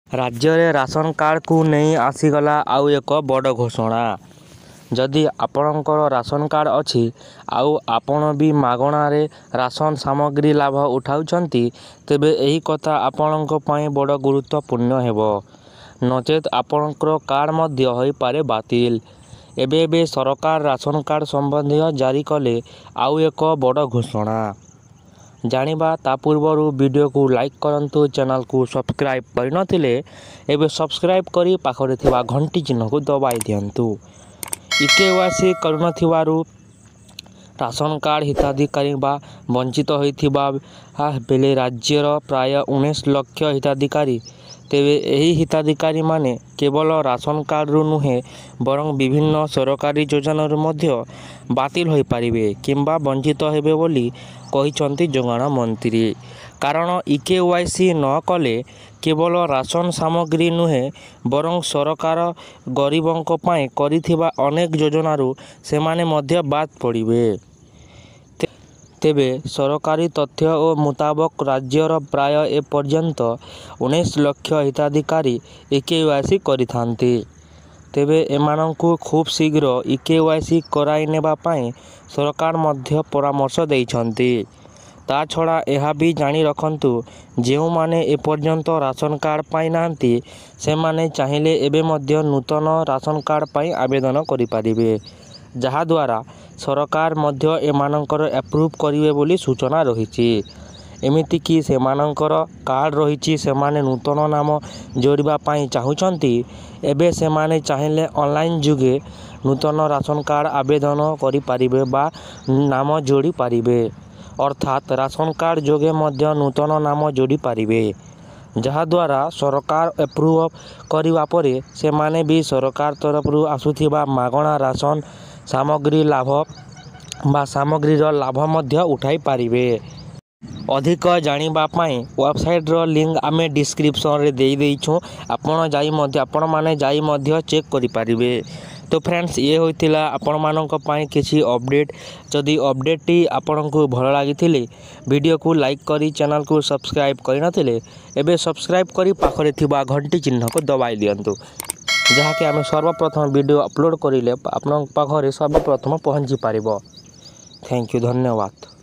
ରାଜ୍ୟରେ ରାସନ କାର୍ଡ଼କୁ ନେଇ ଆସିଗଲା ଆଉ ଏକ ବଡ଼ ଘୋଷଣା। ଯଦି ଆପଣଙ୍କର ରାସନ କାର୍ଡ଼ ଅଛି ଆଉ ଆପଣ ବି ମାଗଣାରେ ରାସନ ସାମଗ୍ରୀ ଲାଭ ଉଠାଉଛନ୍ତି, ତେବେ ଏହି କଥା ଆପଣଙ୍କ ପାଇଁ ବଡ଼ ଗୁରୁତ୍ୱପୂର୍ଣ୍ଣ ହେବ। ନଚେତ ଆପଣଙ୍କର କାର୍ଡ଼ ମଧ୍ୟ ହୋଇପାରେ ବାତିଲ। ଏବେ ଏବେ ସରକାର ରାସନ କାର୍ଡ଼ ସମ୍ବନ୍ଧୀୟ ଜାରି କଲେ ଆଉ ଏକ ବଡ଼ ଘୋଷଣା। ଜାଣିବା ତା ପୂର୍ବରୁ ଭିଡ଼ିଓକୁ ଲାଇକ୍ କରନ୍ତୁ, ଚ୍ୟାନେଲକୁ ସବସ୍କ୍ରାଇବ୍ କରିନଥିଲେ ଏବେ ସବସ୍କ୍ରାଇବ୍ କରି ପାଖରେ ଥିବା ଘଣ୍ଟି ଚିହ୍ନକୁ ଦବାଇ ଦିଅନ୍ତୁ। ଇକେୱାଇସି କରୁନଥିବାରୁ ରାସନ କାର୍ଡ଼ ହିତାଧିକାରୀ ବା ବଞ୍ଚିତ ହୋଇଥିବା ବେଳେ ରାଜ୍ୟର ପ୍ରାୟ 19 ଲକ୍ଷ ହିତାଧିକାରୀ। ତେବେ ଏହି ହିତାଧିକାରୀମାନେ କେବଳ ରାସନ କାର୍ଡ଼ରୁ ନୁହେଁ, ବରଂ ବିଭିନ୍ନ ସରକାରୀ ଯୋଜନାରୁ ମଧ୍ୟ ବାତିଲ ହୋଇପାରିବେ କିମ୍ବା ବଞ୍ଚିତ ହେବେ ବୋଲି କହିଛନ୍ତି ଯୋଗାଣ ମନ୍ତ୍ରୀ। କାରଣ ଇକେୱାଇସି ନ କଲେ କେବଳ ରାସନ ସାମଗ୍ରୀ ନୁହେଁ, ବରଂ ସରକାର ଗରିବଙ୍କ ପାଇଁ କରିଥିବା ଅନେକ ଯୋଜନାରୁ ସେମାନେ ମଧ୍ୟ ବାଦ୍ ପଡ଼ିବେ। ତେବେ ସରକାରୀ ତଥ୍ୟ ଓ ମୁତାବକ ରାଜ୍ୟର ପ୍ରାୟ ଏ ପର୍ଯ୍ୟନ୍ତ 19 ଲକ୍ଷ ହିତାଧିକାରୀ ଇକେୱାଇସି କରିଥାନ୍ତି। ତେବେ ଏମାନଙ୍କୁ ଖୁବ୍ ଶୀଘ୍ର ଇକେୱାଇସି କରାଇନେବା ପାଇଁ ସରକାର ମଧ୍ୟ ପରାମର୍ଶ ଦେଇଛନ୍ତି। ତା ଛଡ଼ା ଏହା ବି ଜାଣି ରଖନ୍ତୁ, ଯେଉଁମାନେ ଏପର୍ଯ୍ୟନ୍ତ ରାସନ କାର୍ଡ଼ ପାଇନାହାନ୍ତି, ସେମାନେ ଚାହିଁଲେ ଏବେ ମଧ୍ୟ ନୂତନ ରାସନ କାର୍ଡ଼ ପାଇଁ ଆବେଦନ କରିପାରିବେ, ଯାହାଦ୍ୱାରା ସରକାର ମଧ୍ୟ ଏମାନଙ୍କର ଆପ୍ରୁଭ୍ କରିବେ ବୋଲି ସୂଚନା ରହିଛି। ଏମିତିକି ସେମାନଙ୍କର କାର୍ଡ଼ ରହିଛି, ସେମାନେ ନୂତନ ନାମ ଯୋଡ଼ିବା ପାଇଁ ଚାହୁଁଛନ୍ତି, ଏବେ ସେମାନେ ଚାହିଁଲେ ଅନଲାଇନ୍ ଯୋଗେ ନୂତନ ରାସନ କାର୍ଡ଼ ଆବେଦନ କରିପାରିବେ ବା ନାମ ଯୋଡ଼ି ପାରିବେ। ଅର୍ଥାତ୍ ରାସନ କାର୍ଡ଼ ଯୋଗେ ମଧ୍ୟ ନୂତନ ନାମ ଯୋଡ଼ି ପାରିବେ, ଯାହାଦ୍ୱାରା ସରକାର ଆପ୍ରୁଭ୍ କରିବା ପରେ ସେମାନେ ବି ସରକାର ତରଫରୁ ଆସୁଥିବା ମାଗଣା ରାସନ ସାମଗ୍ରୀ ଲାଭ ବା ସାମଗ୍ରୀର ଲାଭ ମଧ୍ୟ ଉଠାଇ ପାରିବେ। ଅଧିକ ଜାଣିବା ପାଇଁ ୱେବସାଇଟ୍ର ଲିଙ୍କ ଆମେ ଡିସ୍କ୍ରିପସନ୍ରେ ଦେଇଦେଇଛୁ, ଆପଣ ଯାଇ ମଧ୍ୟ ଆପଣମାନେ ଯାଇ ମଧ୍ୟ ଚେକ୍ କରିପାରିବେ। ତ ଫ୍ରେଣ୍ଡସ୍, ଇଏ ହୋଇଥିଲା ଆପଣମାନଙ୍କ ପାଇଁ କିଛି ଅପଡ଼େଟ୍। ଯଦି ଅପଡ଼େଟ୍ଟି ଆପଣଙ୍କୁ ଭଲ ଲାଗିଥିଲେ ଭିଡ଼ିଓକୁ ଲାଇକ୍ କରି, ଚ୍ୟାନେଲକୁ ସବସ୍କ୍ରାଇବ୍ କରିନଥିଲେ ଏବେ ସବସ୍କ୍ରାଇବ୍ କରି ପାଖରେ ଥିବା ଘଣ୍ଟି ଚିହ୍ନକୁ ଦବାଇ ଦିଅନ୍ତୁ, ଯାହାକି ଆମେ ସର୍ବପ୍ରଥମ ଭିଡ଼ିଓ ଅପଲୋଡ଼ କରିଲେ ଆପଣଙ୍କ ପାଖରେ ସର୍ବପ୍ରଥମ ପହଞ୍ଚି ପାରିବ। Thank you, ଧନ୍ୟବାଦ।